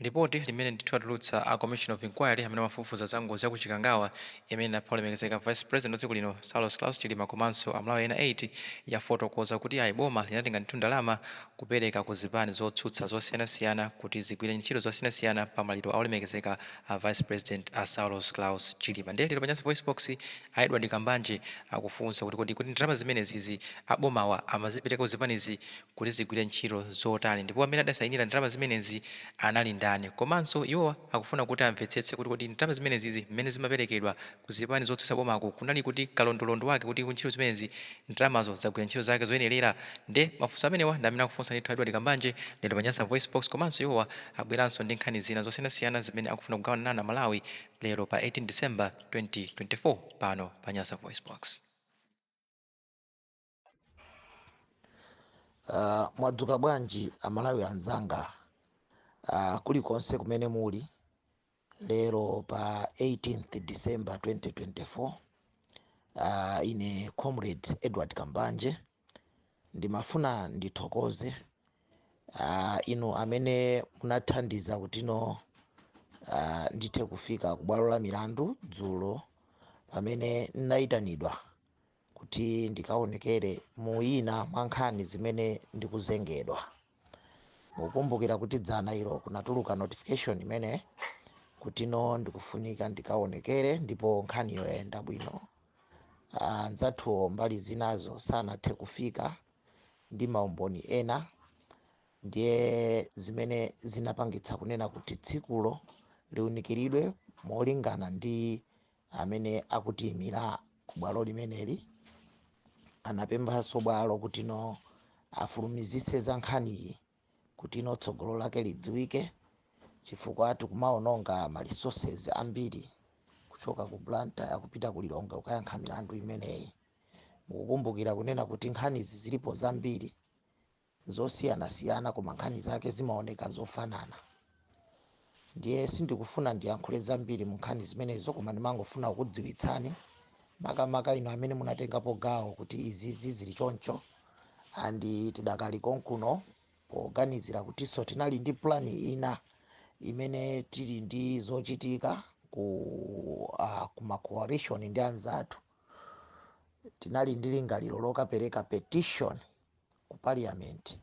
Lipoti limene ndithu atulutsa a Commission of Inquiry amene amafufuza za ngozi ya ku Chikangawa imene inapha olemekezeka Vice President wa dziko lino Saulos Klaus Chilima komanso Amalawi ena 8 yafotokoza kuti ayi, boma linatenga ndithu ndalama kupereka ku zipani zotsutsa zosiyanasiyana kuti zigwire ntchito zosiyanasiyana pa maliro a olemekezeka a Vice President a Saulos Klaus Chilima. Ndiye lero pa Nyasa Voice Box, a Edward Kambanje akufunsa kuti kodi kuti ndalama zimenezizi abomawa amazipereka ku zipanizi kuti zigwire ntchito zotani, ndipo amene adasayinira ndalama zimenezi anali ndani? Komanso iwowa akufuna kuti amvetsetse kuti kodi ndalama zimenezizi mmene zimaperekedwa ku zipani zotsutsa bomako kunali kuti kalondolondo wake kuti ntchito zimenezi ndalamazo zagwira ntchito zake zoyenerera? Nde mafunso amenewa ndi amene akufunsa ndithu Edward Kambanje lero pa Nyasa Voice Box. Komanso iwowa abweranso ndi nkhani zina zosiyanasiyana zimene akufuna kugawana nanu Amalawi lero pa 18 December 2024 pano pa Nyasa Voice Box. Mwadzuka bwanji Amalawi anzanga kulikonse kumene muli lero pa 18th December 2024? Ine Comrade Edward Kambanje ndimafuna ndithokoze inu amene munathandiza kutino ndithe kufika ku bwalo la milandu dzulo pamene ndinayitanidwa kuti ndikaonekere mu ina mwa nkhani zimene ndikuzengedwa. Mukumbukira kuti dzana ilo kunatuluka notification imene kutino ndikufunika ndikaonekere, ndipo nkhaniyo yayenda bwino. Anzathuwo mbali zinazo sanathe kufika ndi maumboni ena, ndiye zimene zinapangitsa kunena kuti tsikulo liunikiridwe molingana ndi amene akutiyimira ku bwalo limeneli. Anapemphanso bwalo kutino afulumizitse za nkhaniyi kutino tsogolo lake lidziwike, chifukwa tikumaononga ma resources ambiri kuchoka ku Blantyre kupita ku Lilongwe kukayankha milandu imeneyi. Mukukumbukira kunena kuti nkhanizi zilipo zambiri zosiyanasiyana, koma nkhani zake zimaoneka zofanana. Ndiye sindikufuna ndiyankhule zambiri mu nkhani zimenezo, koma ndimangofuna kukudziwitsani, makamaka inu amene munatengapo gawo, kuti izizi zili choncho and tidakali konkuno poganizira kutinso tinali ndi plan ina imene tili ndi zochitika ku ma coalition ndi anzathu. Tinali ndi lingaliro lokapereka petition ku parliament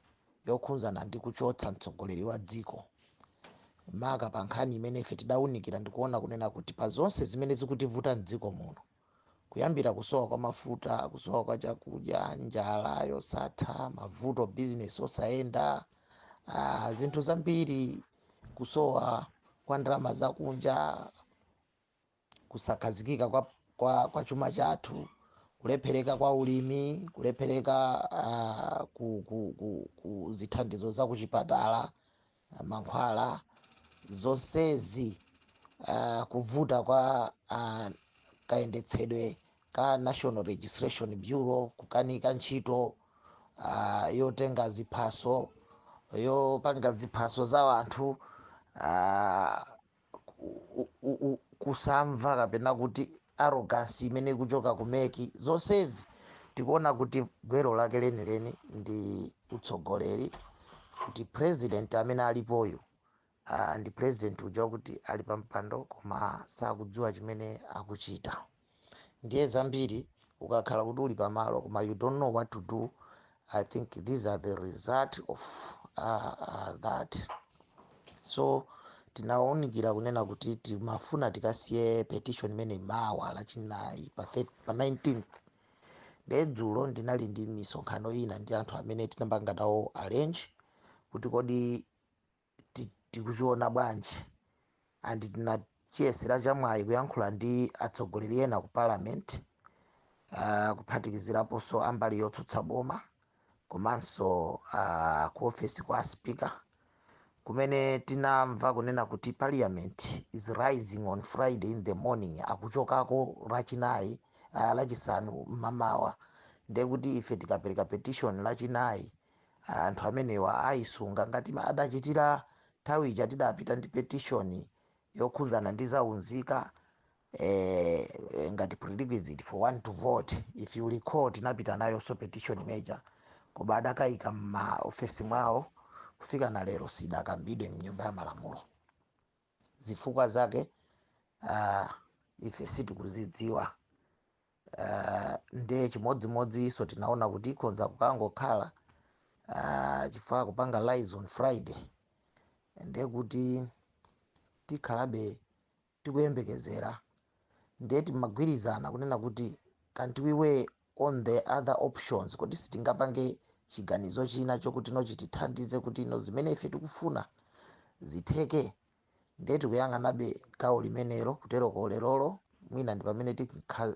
yokhuzana ndi kuchotsa mtsogoleri wa dziko, maka pa nkhani imene ife tidawunikira ndikuona kunena kuti pa zonse zimene zikutivuta mdziko muno, kuyambira kusowa kwa mafuta, kusowa kwa chakudya, njala yosatha, mavuto business osayenda, zinthu zambiri, kusowa kwa ndalama zakunja, kusakhazikika kwa chuma chathu, kulephereka kwa ulimi, kulephereka ku zithandizo za kuchipatala, mankhwala, zonsezi, kuvuta kwa kayendetsedwe ka National Registration Bureau, kukanika ntchito yotenga ziphaso, yopanga ziphaso za anthu, kusamva kapena kuti arrogance imene ikuchoka ku MEC, zonsezi tikuona kuti gwero lake lenileni ndi utsogoleri, kuti president amene alipoyo ndi president uja kuti ali pa mpando koma sakudziwa chimene akuchita. Ndiye zambiri ukakhala kuti uli pamalo koma you don't know what to do, I think these are the result of that. So tinawunikira kunena kuti timafuna tikasiye petition imene mawa Lachinayi pa 19th. Ndiye dzulo ndinali ndi misonkhano ina ndi anthu amene tinapanga nawo arrange kuti kodi tikuchiona bwanji, and tinachiyesera chamwayi kuyankhula ndi atsogoleri ena ku parliament, kuphatikiziraponso ambali yotsutsa boma, komanso ku ofesi kwa speaker, kumene tinamva kunena kuti parliament is rising on Friday in the morning, akuchokako Lachinayi, Lachisanu mmamawa. Ndiye kuti ife tikapereka petition Lachinayi, anthu amenewa ayisunga ngati adachitira nthawi ija tidapita ndi petition yokhuzana ndi zaunzika, ngati prerequisite for one to vote. If you recall, tinapita nayonso petition major, koma adakayika m'maofesi mwawo, kufika na lero sidakambidwe mnyumba ya malamulo. Zifukwa zake ife sitikuzidziwa. Ndiye chimodzimodzinso tinaona kuti ikhonza kukangokhala chifukwa kupanga lies on Friday, ndiye kuti tikhalabe tikuyembekezera. Ndiye timagwirizana kunena kuti, can't we weigh on the other options, kuti sitingapange chiganizo china chokuti no chitithandize kuti no zimene ife tikufuna zitheke? Ndiye tikuyang'anabe gawo limenelo. Kuteroko lerolo mwina ndi pamene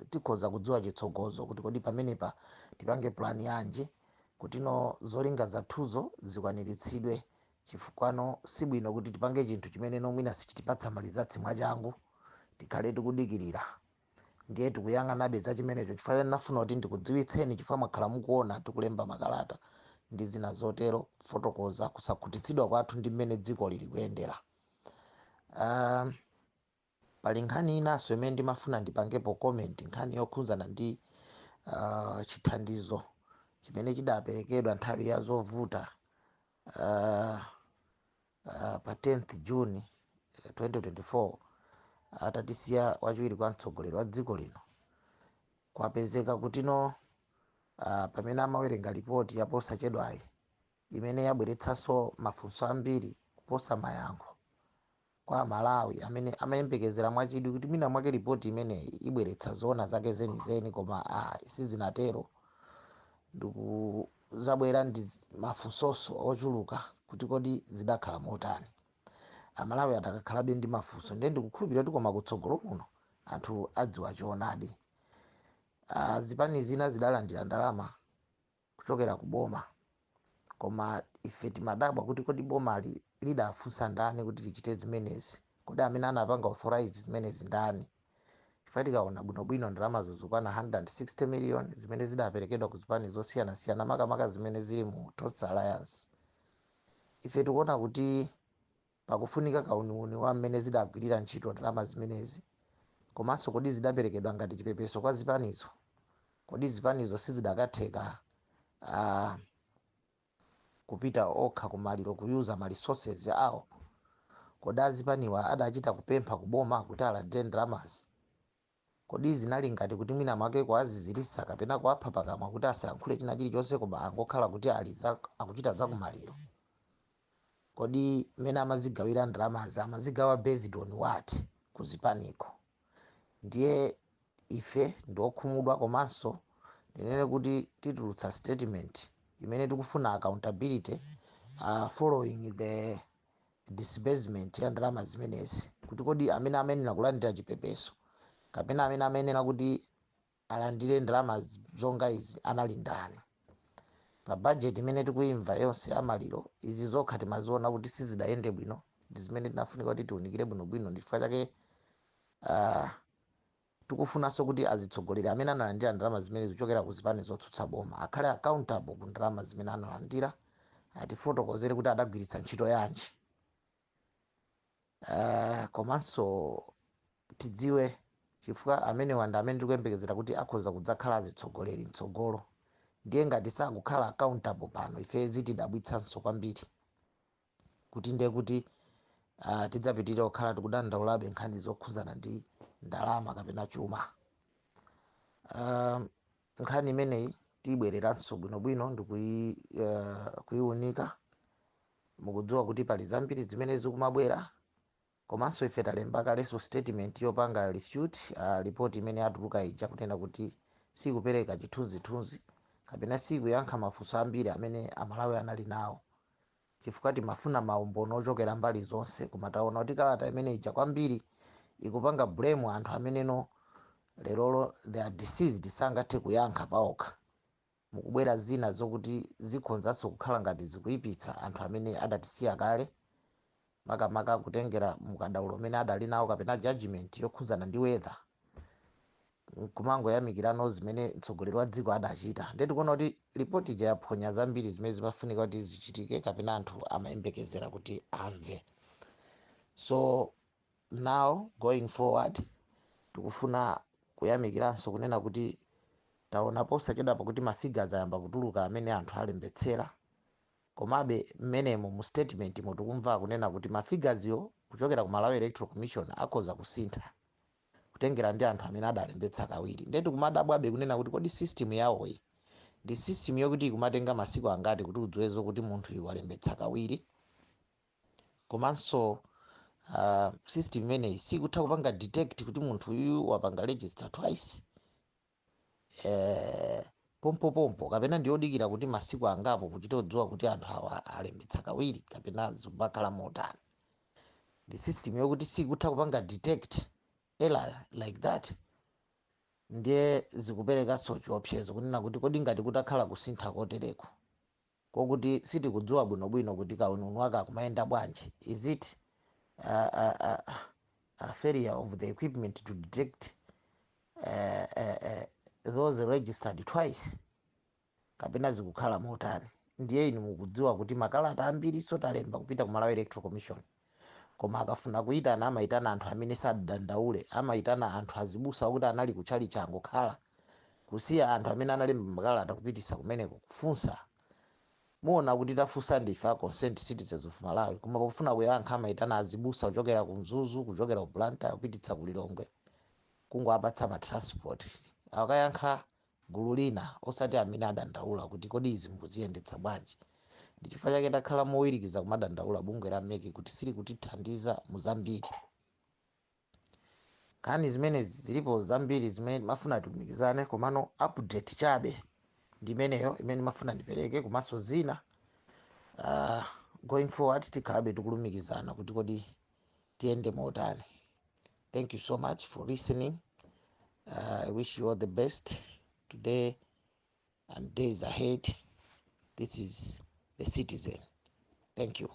tikhoza kudziwa chitsogozo kuti kodi pamenepa tipange plan yanji kuti no zolinga zathuzo zikwaniritsidwe, chifukwano sibwino kuti tipange chinthu chimene no mwina sichitipatsa ma results mwachangu, tikhale tikudikirira. Ndiye tikuyang'anabe za chimenecho, chifukwa ndinafuna kuti ndikudziwitseni, chifukwa mwakhala mukuona tikulemba makalata ndi zina zotero kufotokoza kusakhutitsidwa kwathu ndi mmene dziko lili kuyendera. Pali nkhani inanso imene ndimafuna ndipangepo comment, nkhani yokhudzana ndi chithandizo chimene chidaperekedwa nthawi ya zovuta pa 10th June 2024, atatisiya wachiwiri kwa mtsogoleri wa dziko lino. Kwapezeka kutino pamene amawerenga ripoti yaposachedwayi, imene yabweretsanso mafunso ambiri kuposa mayankho kwa Malawi amene amayembekezera mwachidwi kuti mwina mwake ripoti imeneyi ibweretsa zoona zake zenizeni, koma sizinatero. Ndikuzabwera ndi mafunsonso ochuluka kuti kodi zidakhala motani? Amalawi atakakhalabe ndi mafunso. Ndiye ndikukhulupirira kuti koma kutsogolo kuno anthu adziwa choonadi. Zipani zina zidalandira ndalama kuchokera ku boma, koma ife timadabwa kuti kodi bomali lidafunsa ndani kuti lichite zimenezi? Kodi amene anapanga authorize zimenezi ndani? Chifukwa tikaona bwinobwino, ndalamazo zikwana 160 million zimene zidaperekedwa ku zipani zosiyanasiyana, makamaka zimene zili mu Tonse Alliance. Ife tikuona kuti pakufunika kauniuni wa mmene zidagwirira ntchito ndalama zimenezi. Komanso kodi zidaperekedwa ngati chipepeso kwa zipanizo? Kodi zipanizo sizidakatheka kupita okha kumaliro, kuyuza ma resources awo? Kodi azipaniwa adachita kupempha kuboma kuti alandire ndalamazi? Kodi zinali ngati kuti mwina mwake kuazizirisa kapena kuapha pakamwa kuti asayankhule china chilichonse, koma angokhala kuti ali akuchita zakumaliro? Kodi mmene amazigawira ndalamazi, amazigawa based on what kuzipaniko? Ndiye ife ndiokhumudwa, komanso ndinene kuti titulutsa statement imene tikufuna accountability following the disbursement ya ndalama zimenezi, kuti kodi amene amayenera kulandira chipepeso kapena amene amayenera kuti alandire ndalama zonga izi anali ndani? Pa budget imene tikuyimva yonse amaliro, izi zokha timaziona kuti sizidayende bwino, ndi zimene tinafunika kuti tiunikire bwinobwino. Ndifukwa chake tikufunanso kuti azitsogoleri amene analandira ndalama zimene zikuchokera ku zipani zotsutsa boma akhale accountable ku ndalama zimene analandira, atifotokozere kuti adagwiritsa ntchito yanji. Komanso tidziwe, chifukwa amenewa ndi amene tikuyembekezera kuti akhoza kudzakhala azitsogoleri mtsogolo. Ndiye ngati sakukhala accountable pano, ife zitidabwitsanso kwambiri kuti ndiye kuti tidzapitirira kukhala tikudandaulabe nkhani zokhuzana ndi ndalama kapena chuma. Nkhani imeneyi tiyibwereranso bwinobwino ndi kuyiunika. Mukudziwa kuti pali zambiri zimene zikumabwera, komanso ife talemba kalenso statement yopanga refute report imene yatuluka ija, kunena kuti sikupereka chithunzithunzi kapena sikuyankha mafunso ambiri amene Amalawi anali nawo, chifukwa timafuna maumboni ochokera mbali zonse. Koma taona kuti kalata imene ija kwambiri ikupanga blame anthu ameneno lerolo they are deceased, sangathe kuyankha paokha. Mukubwera zina zokuti zikhonzanso kukhala ngati zikuyipitsa anthu amene adatisiya kale, makamaka kutengera mukadaulo umene adali nawo kapena judgment yokhudzana ndi weather, kumangoyamikirano zimene mtsogoleri wa dziko adachita. Ndiye tikuona kuti ripoti ija yaphonya zambiri zimene zimafunika kuti zichitike kapena anthu amayembekezera kuti amve. So now going forward, tikufuna kuyamikiranso kunena kuti taona posachedwapa kuti ma figures ayamba kutuluka amene anthu alembetsera. Komabe mmenemo mu statement mutikumva kunena kuti ma figures yo kuchokera ku Malawi Electoral Commission akhoza kusintha kutengera ndi anthu amene adalembetsa kawiri. Ndetu kumadabwabe kunena kuti kodi system yawoyi ndi system yokuti ikumatenga masiku angati kuti udziwezo kuti munthu uyu walembetsa kawiri? Komanso system imeneyi sikutha kupanga detect kuti munthu uyu wapanga register twice pompopompo, kapena ndiyodikira kuti masiku angapo kuchita kudziwa kuti anthu awa alembetsa kawiri, kapena zikumakhala motani? Ndi system yokuti sikutha kupanga detect error like that. Ndiye zikuperekanso chiopsezo kunena kuti kodi ngati kutakhala kusintha kotereko kokuti sitikudziwa bwinobwino kuti kaununu ake akumayenda bwanji, is it a failure of the equipment to detect those registered twice, kapena zikukhala motani? Ndiye inu mukudziwa kuti makalata ambiri sotalemba kupita ku Malawi Electoral Commission, koma akafuna kuyitana amayitana anthu amene sadandaule, amayitana anthu azibusa okuti anali kutchali chango khala, kusiya anthu amene analemba makalata kupitisa kumeneko kufunsa. Muona kuti tafunsa ndife a Concerned Citizens of Malawi, koma pofuna kuyankha amayitana azibusa kuchokera ku Mzuzu, kuchokera ku Blantyre, kupititsa ku Lilongwe, kungoapatsa ma transport, akayankha gulu lina, osati amene adandaula kuti kodi izi mukuziyendetsa bwanji. Ndi chifukwa chake takhala mowirikiza kumadandaula bungwe la MEC kuti sili kutithandiza mu zambiri. Nkhani zimenezi zilipo zambiri zimene mafuna tilumikizane, komano update chabe ndi imeneyo imene mafuna ndipereke. Komanso zina, going forward tikhalabe tikulumikizana kuti kodi tiyende motani. Thank you so much for listening. I wish you all the best today and days ahead. This is The Citizen. Thank you.